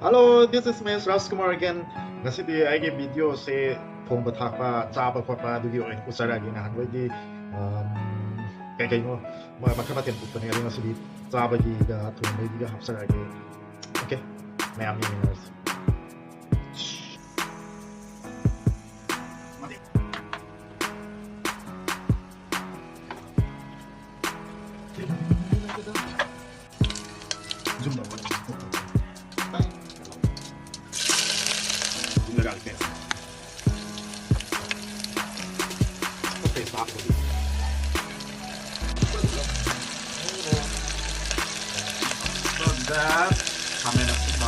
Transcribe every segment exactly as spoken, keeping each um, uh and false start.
Hello, this is Miss Rajkumar again. ꯉꯁꯤꯗꯤ ꯑꯩꯒꯤ videoꯁꯦ ꯊꯣꯡꯕ ꯊꯥꯛꯄ, ꯆꯥꯕ ꯈꯣꯠꯄ ꯑꯗꯨꯒꯤ ꯑꯣꯏꯅ ꯎꯠꯆꯔꯛꯑꯒꯦ꯫ ꯅꯍꯥꯟꯈꯩꯗꯤ, ꯎꯝ, ꯀꯩ ꯀꯩꯅꯣ ꯃ-, ꯃꯈꯜ ꯃꯊꯦꯜ ꯎꯠꯄꯅꯦ, ꯑꯗꯣ ꯉꯁꯤꯗꯤ ꯆꯥꯕꯒꯤꯒ ꯊꯣꯡꯕꯒꯤꯒ ꯍꯥꯞꯆꯔꯛꯑꯒꯦ꯫ Okay, ꯃꯌꯥꯝ ꯌꯦꯡꯃꯤꯟꯅꯔꯁꯤ꯫ 좀 넣어요. 딱. 좀 내려갈게요. 오케이, 다. 그다음 카메라 스파.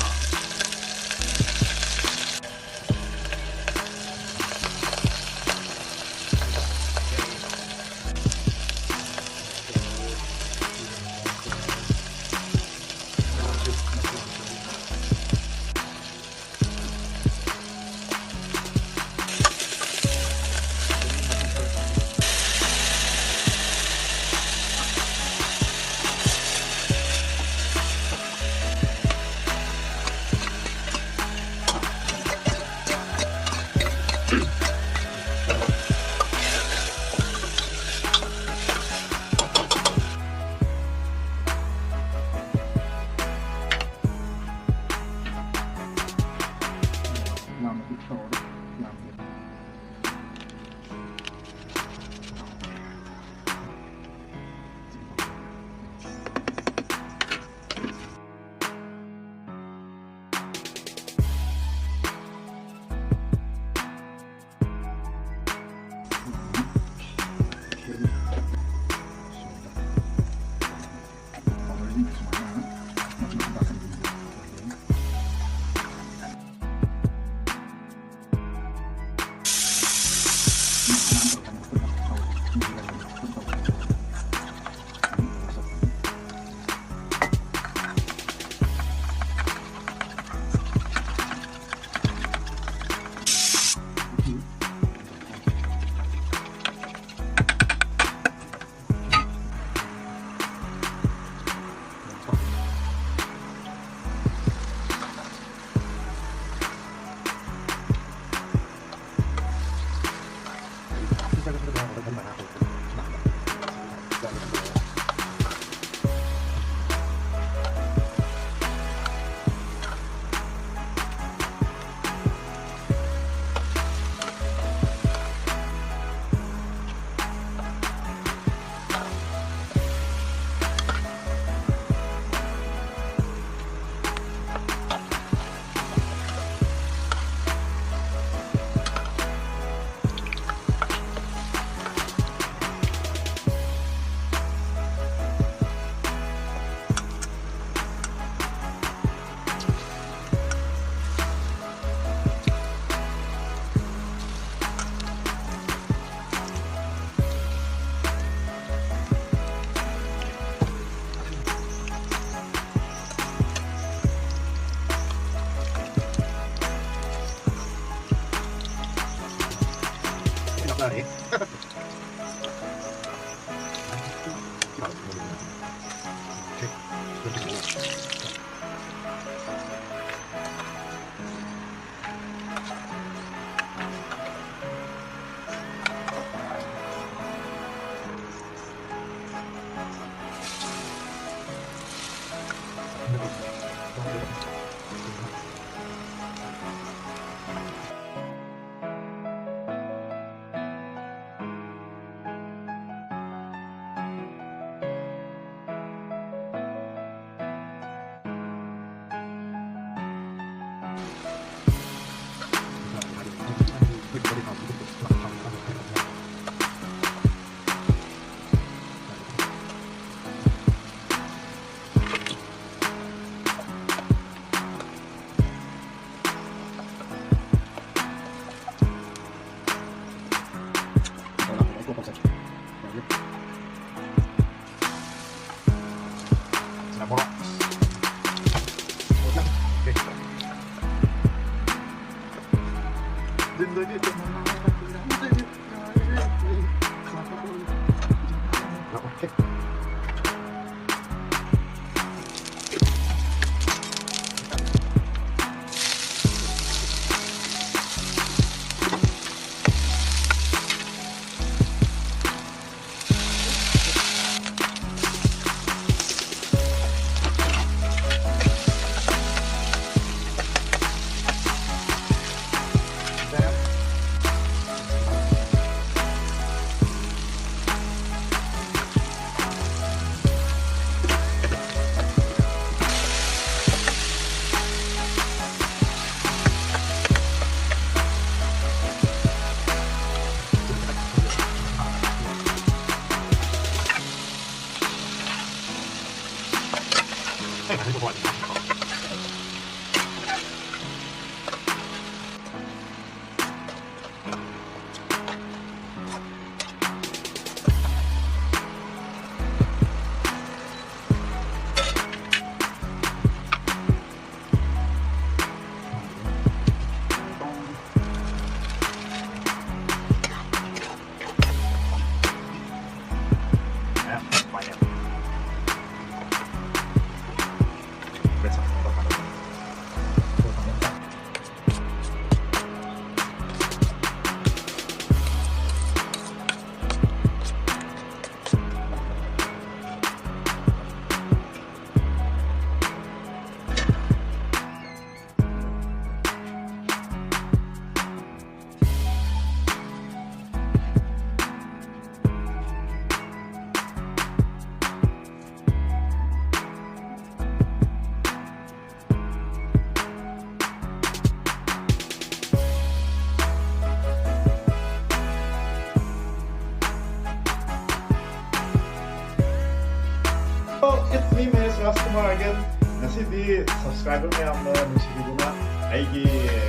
Customer again. ꯉꯁꯤꯗꯤ subscriber ꯃꯌꯥꯝꯅ ꯅꯨꯡꯁꯤꯕꯤꯗꯨꯅ ꯑꯩꯒꯤ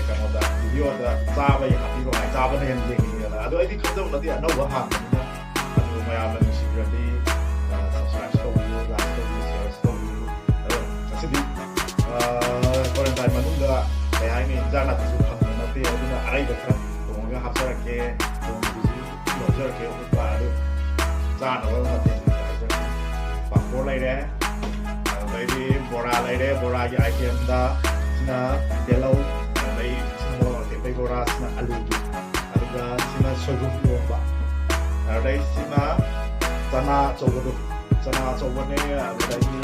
ꯀꯩꯅꯣꯗ, video ꯗ ꯆꯥꯕꯒꯤ ꯍꯥꯞꯄꯤꯔꯣ ꯍꯥꯏ, ꯆꯥꯕꯅ ꯍꯦꯟꯅ ꯌꯦꯡꯅꯤꯡꯉꯦꯅ꯫ ꯑꯗꯣ ꯑꯩꯗꯤ ꯈꯪꯖꯕ ꯅꯠꯇꯦ, ꯑꯅꯧꯕ ꯍꯥꯡꯕꯅꯤꯅ꯫ ꯑꯗꯨ ꯃꯌꯥꯝꯅ ꯅꯨꯡꯁꯤꯕꯤꯔꯗꯤ, ꯑ, subscribe ꯇꯧꯕꯤꯌꯨ, like ꯇꯧꯕꯤꯌꯨ, share ꯇꯧꯕꯤꯌꯨ꯫ ꯑꯗꯣ ꯉꯁꯤꯗꯤ, ꯑ, quarantine ꯃꯅꯨꯡꯗ ꯀꯩ ꯍꯥꯏꯅꯤ, ꯏꯟꯖꯥꯡ ꯅꯥꯄꯤꯁꯨ ꯐꯪꯕ ꯅꯠꯇꯦ, ꯑꯗꯨꯅ ꯑꯔꯩꯕ ꯈꯔ ꯊꯣꯡꯉꯒ ꯍꯥꯞꯆꯔꯛꯀꯦ꯫ ꯊꯣꯡꯕꯁꯨ ꯂꯧꯖꯔꯛꯀꯦ, ꯑꯣꯛꯄ ꯑꯗꯨ ꯆꯥꯅꯕ ꯃꯊꯦꯜ ꯍꯥꯏꯖꯔꯛꯀꯦ꯫ ꯄꯥꯐꯣꯔ ꯂꯩꯔꯦ, ꯑꯗꯩꯗꯤ ꯕꯣꯔꯥ ꯂꯩꯔꯦ꯫ ꯕꯣꯔꯥꯒꯤ item ꯗ ꯁꯤꯅ ꯇꯤꯜꯍꯧ, ꯑꯗꯩ ꯁꯤꯅ ꯃꯣꯔꯣꯛ ꯑꯇꯦꯛꯄꯩ ꯕꯣꯔꯥ, ꯁꯤꯅ ꯑꯂꯨꯒꯤ, ꯑꯗꯨꯒ ꯁꯤꯅ ꯁꯣꯏꯕꯨꯝ ꯏꯔꯣꯝꯕ, ꯑꯗꯩ ꯁꯤꯅ ꯆꯅꯥ ꯑꯆꯧꯕꯗꯣ, ꯆꯅꯥ ꯑꯆꯧꯕꯅꯦ, ꯑꯗꯨꯗꯒꯤ,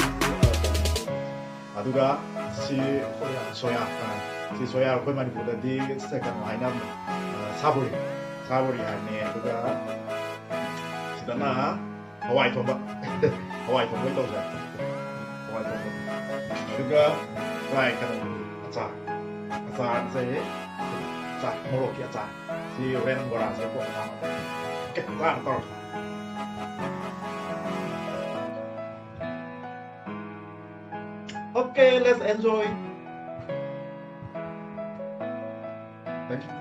ꯑ, ꯑꯗꯨꯒ ꯁꯤ ꯁꯣꯌꯥ, ꯑ, ꯁꯤ ꯁꯣꯌꯥ ꯑꯩꯈꯣꯏ ꯃꯅꯤꯄꯨꯔꯗꯗꯤ ꯁꯤ ꯀꯩꯅꯣ ꯍꯥꯏꯅꯕꯅꯦ, ꯑ, ꯁꯥꯕꯨꯔꯤ, ꯁꯥꯕꯨꯔꯤ ꯍꯥꯏꯕꯅꯦ꯫ ꯑꯗꯨꯒ ꯁꯤꯗꯅ ꯍꯋꯥꯏ ꯊꯣꯡꯕ꯫ ꯍꯋꯥꯏ ꯊꯣꯡꯕ ꯑꯣꯏꯅ ꯇꯧꯖꯔꯦ꯫ ꯍꯋꯥꯏ ꯊꯣꯡꯕ꯫ ꯑꯗꯨꯒ ꯗ꯭ꯔꯥꯏ ꯀꯩꯅꯣ, ꯑꯆꯥꯔ꯫ ꯑꯆꯥꯔꯁꯦ, ꯑꯆꯥꯔ, ꯃꯣꯔꯣꯛꯀꯤ ꯑꯆꯥꯔ꯫ ꯁꯤ ꯍꯣꯔꯦꯟ ꯕꯣꯔꯥꯁꯦ ꯀꯣꯟꯅ ꯆꯥꯅꯕ꯫ ꯑꯣꯀꯦ, ꯆꯥꯅ ꯇꯧꯔꯁꯤ꯫ Okay, let's enjoy. Thank you.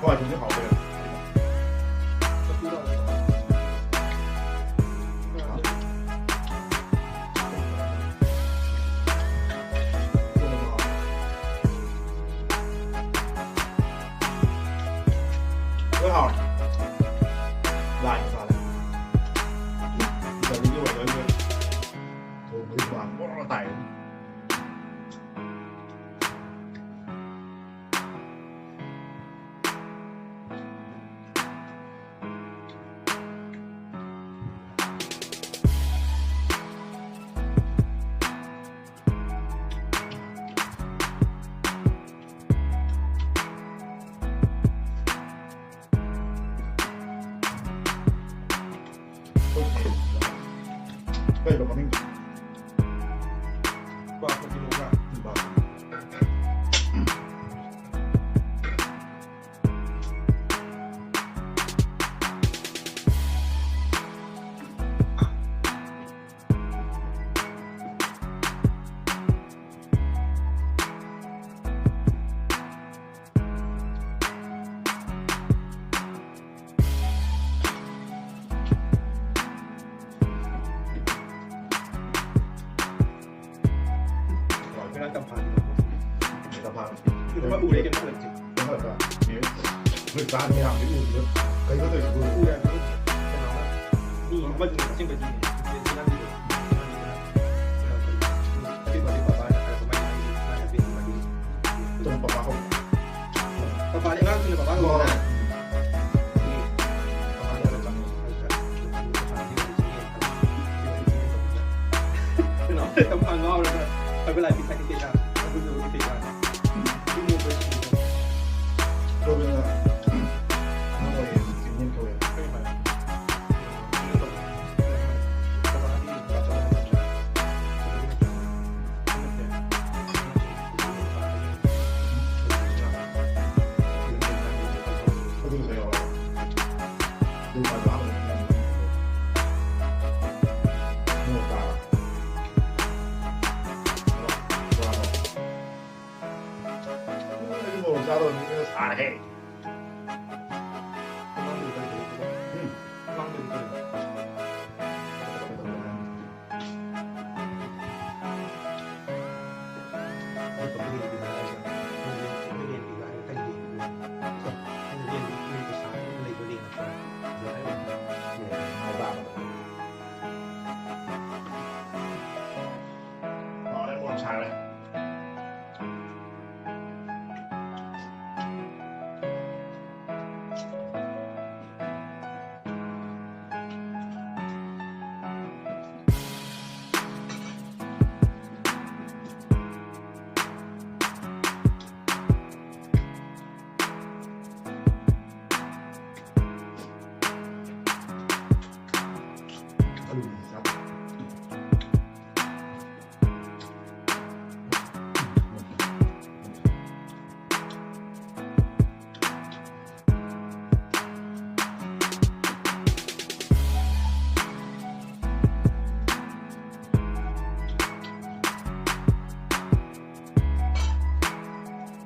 ꯍꯣꯏ, ꯑꯗꯨꯝꯗꯤ ꯍꯥꯎꯕ ꯌꯥꯏ꯫ ꯀꯩꯕ ꯃꯃꯤꯡꯗꯣ? ꯕꯥꯁꯃꯇꯤ ꯂꯧꯕ꯭ꯔꯥ? ꯕꯥꯁꯃꯇꯤ꯫ ꯉꯔꯥꯡ ꯇꯝꯐꯥꯒꯤꯗꯣ꯫ ꯇꯝꯐꯥ꯫ ꯎꯔꯦ ꯀꯩꯅꯣ ꯍꯜꯂꯛꯇꯦ꯫ ꯀꯩꯅꯣ ꯍꯜꯂꯛꯄ? ꯃꯤ ꯍꯧꯖꯤꯛ ꯆꯥ ꯃꯌꯥꯝꯁꯤ ꯎꯕꯗ ꯀꯩꯅꯣ ꯇꯧꯔꯤꯁꯤꯕꯨ? ꯎꯔꯦ ꯍꯥꯏꯕ꯫ ꯀꯅꯥꯅꯣ? ꯃꯤ ꯑꯃꯗꯨꯅ ꯑꯁꯦꯡꯕꯩꯗꯤ ꯎꯔꯦ꯫ ꯑꯗꯨ ꯅꯪꯒꯤꯗꯣ꯫ ꯑꯗꯨ ꯐꯗꯤ ꯐꯕ ꯍꯥꯏꯅ ꯈꯜꯂꯛꯄ ꯃꯥꯏ ꯃꯥꯏꯒꯤ ꯃꯥꯏ ꯍꯥꯏꯐꯦꯠ ꯃꯥꯒꯤ ꯑꯗꯨꯝ ꯄꯄꯥ ꯍꯧ꯫ ꯄꯄꯥꯗꯤ ꯑꯉꯥꯡꯁꯤꯡꯅ ꯄꯄꯥ ꯍꯧ꯫ ꯍꯣꯏ꯫ ꯄꯄꯥꯗꯤ ꯑꯉꯥꯡ ꯆꯪꯉꯦ꯫ ꯀꯩꯅꯣ? ꯌꯥꯝ ꯉꯥꯎꯔꯒ ꯍꯥꯏꯕ ꯂꯥꯏꯐꯀꯤ ꯁꯥꯏꯠ ꯀꯩꯀꯥ ꯑꯗꯨꯗꯨꯒꯤ ꯀꯩꯀꯥ꯫ ꯔꯣꯕꯤꯟꯅ ꯑꯉꯥꯡ ꯑꯣꯏꯔꯤꯉꯩ ꯆꯤꯡꯌꯦꯟ ꯊꯧꯋꯦ꯫ ꯀꯩ ꯍꯥꯏ?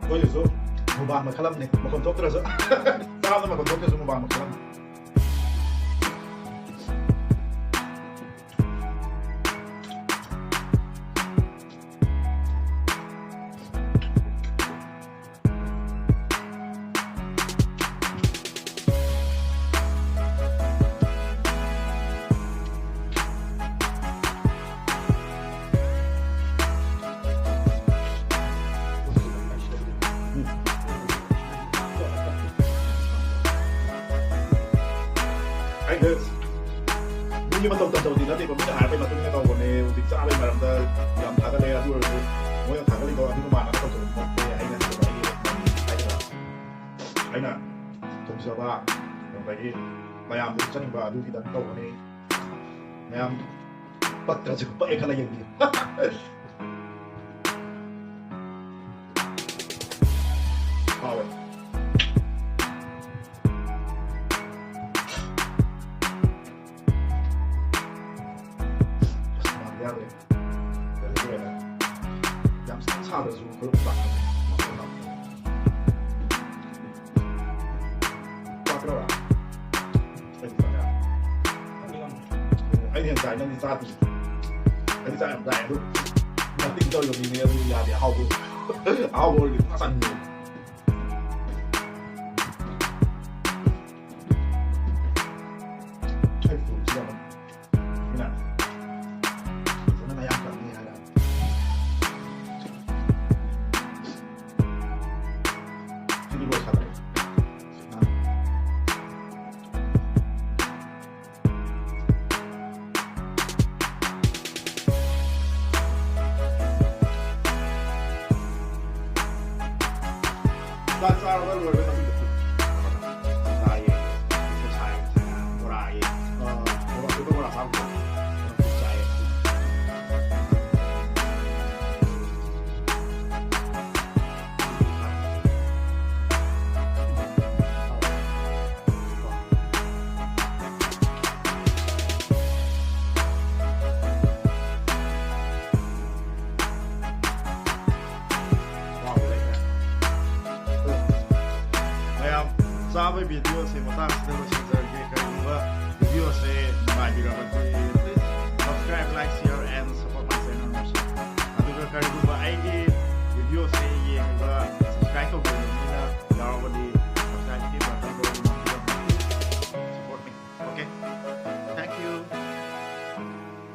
ꯑꯩꯈꯣꯏꯒꯤꯁꯨ ꯃꯨꯕꯥꯡ ꯃꯈꯜ ꯑꯃꯅꯤ, ꯃꯈꯣꯟ ꯊꯣꯛꯇ꯭ꯔꯁꯨ꯫ ꯆꯥꯕꯗ ꯃꯈꯣꯟ ꯊꯣꯛꯇ꯭ꯔꯁꯨ ꯃꯨꯕꯥꯡ ꯃꯈꯜ ꯑꯃꯅꯤ꯫ ꯑꯩꯅ ꯃꯤꯒꯤ ꯃꯇꯧ ꯇꯝꯖꯕꯗꯤ ꯅꯠꯇꯦꯀꯣ, ꯃꯤꯅ ꯍꯥꯏꯔꯛꯄꯒꯤ ꯃꯇꯨꯡ ꯏꯟꯅ ꯇꯧꯕꯅꯦ꯫ ꯍꯧꯖꯤꯛ ꯆꯥꯕꯒꯤ ꯃꯔꯝꯗ ꯌꯥꯝ ꯊꯥꯒꯠꯂꯦ, ꯑꯗꯨ ꯑꯣꯏꯔꯁꯨ ꯃꯣꯏꯅ ꯊꯥꯒꯠꯂꯤꯗꯣ ꯑꯗꯨꯒ ꯃꯥꯟꯅꯕ ꯇꯧꯖꯕ ꯅꯠꯇꯦ꯫ ꯑꯩꯅ ꯑꯩꯒꯤ ꯍꯥꯏꯗꯅ ꯑꯩꯅ ꯊꯣꯡꯖꯕ, ꯑꯗꯒꯤ ꯃꯌꯥꯝꯗ ꯎꯠꯆꯅꯤꯡꯕ ꯑꯗꯨꯒꯤꯗꯃꯛ ꯇꯧꯕꯅꯤ꯫ ꯃꯌꯥꯝ ꯄꯛꯇ꯭ꯔꯁꯨ ꯄꯛꯑꯦ ꯈꯜꯂ ꯌꯦꯡꯕꯤꯌꯨ꯫ ꯍꯥꯎꯋꯦ꯫ ꯑꯁ, ꯃꯥꯗꯤ ꯌꯥꯔꯣꯏ꯫ ꯀꯩꯅꯣ ꯇꯧꯋꯦꯅ꯫ ꯌꯥꯝ ꯁꯥ-, ꯁꯥꯗ꯭ꯔꯁꯨ ꯈꯔ ꯄꯥꯛꯅ ꯃꯈꯜ ꯂꯥꯛꯄ꯫ ꯆꯥꯛ ꯈꯔ ꯋꯥ-, ꯑꯩꯗꯤ ꯆꯥꯛ ꯌꯥꯝ-, ꯑꯩꯗꯤ ꯌꯥꯝ ꯆꯥꯏ, ꯅꯪꯗꯤ ꯆꯥꯗ꯭ꯔꯤ꯫ ꯑꯩꯗꯤ ꯆꯥꯛ ꯌꯥꯝ ꯆꯥꯏ, ꯑꯗꯨ ꯅꯪꯗꯤ ꯇꯧꯔꯤꯕ ꯃꯤꯅꯦ, ꯑꯗꯨ ꯌꯥꯗꯦ, ꯑꯍꯥꯎꯕ, ꯑꯍꯥꯎꯕ ꯑꯣꯏꯔꯗꯤ ꯄꯨꯔꯥ ꯆꯥꯅꯤꯡꯉꯦ꯫ ꯑꯩ ꯐꯣꯟꯁꯦ ꯌꯥꯝ ꯐꯖꯅ ꯃꯌꯥꯝ ꯀꯪꯉꯤ ꯍꯥꯏꯔ꯫ ꯁꯤꯗꯤ ꯂꯣꯏꯁꯜꯂꯦ꯫ ꯑ꯫ ꯆꯥꯛ ꯆꯥꯔꯒ ꯂꯣꯏꯔꯒ ꯆꯥꯁꯤꯟꯕꯁꯨ꯫ ꯆꯥꯏꯌꯦ꯫ ꯁꯥꯏ, ꯕꯣꯔꯥ ꯌꯦ꯫ ꯑ, ꯕꯣꯔꯥ, ꯕꯣꯔꯥ ꯆꯥꯕꯗꯣ꯫ ꯚꯤꯗꯤꯑꯣꯁꯦ ꯃꯇꯥꯡꯁꯤꯗ ꯂꯣꯏꯁꯤꯟꯖꯔꯒꯦ꯫ ꯀꯔꯤꯒꯨꯝꯕ ꯚꯤꯗꯤꯑꯣꯁꯦ ꯅꯨꯡꯉꯥꯏꯕꯤꯔꯕꯗꯤ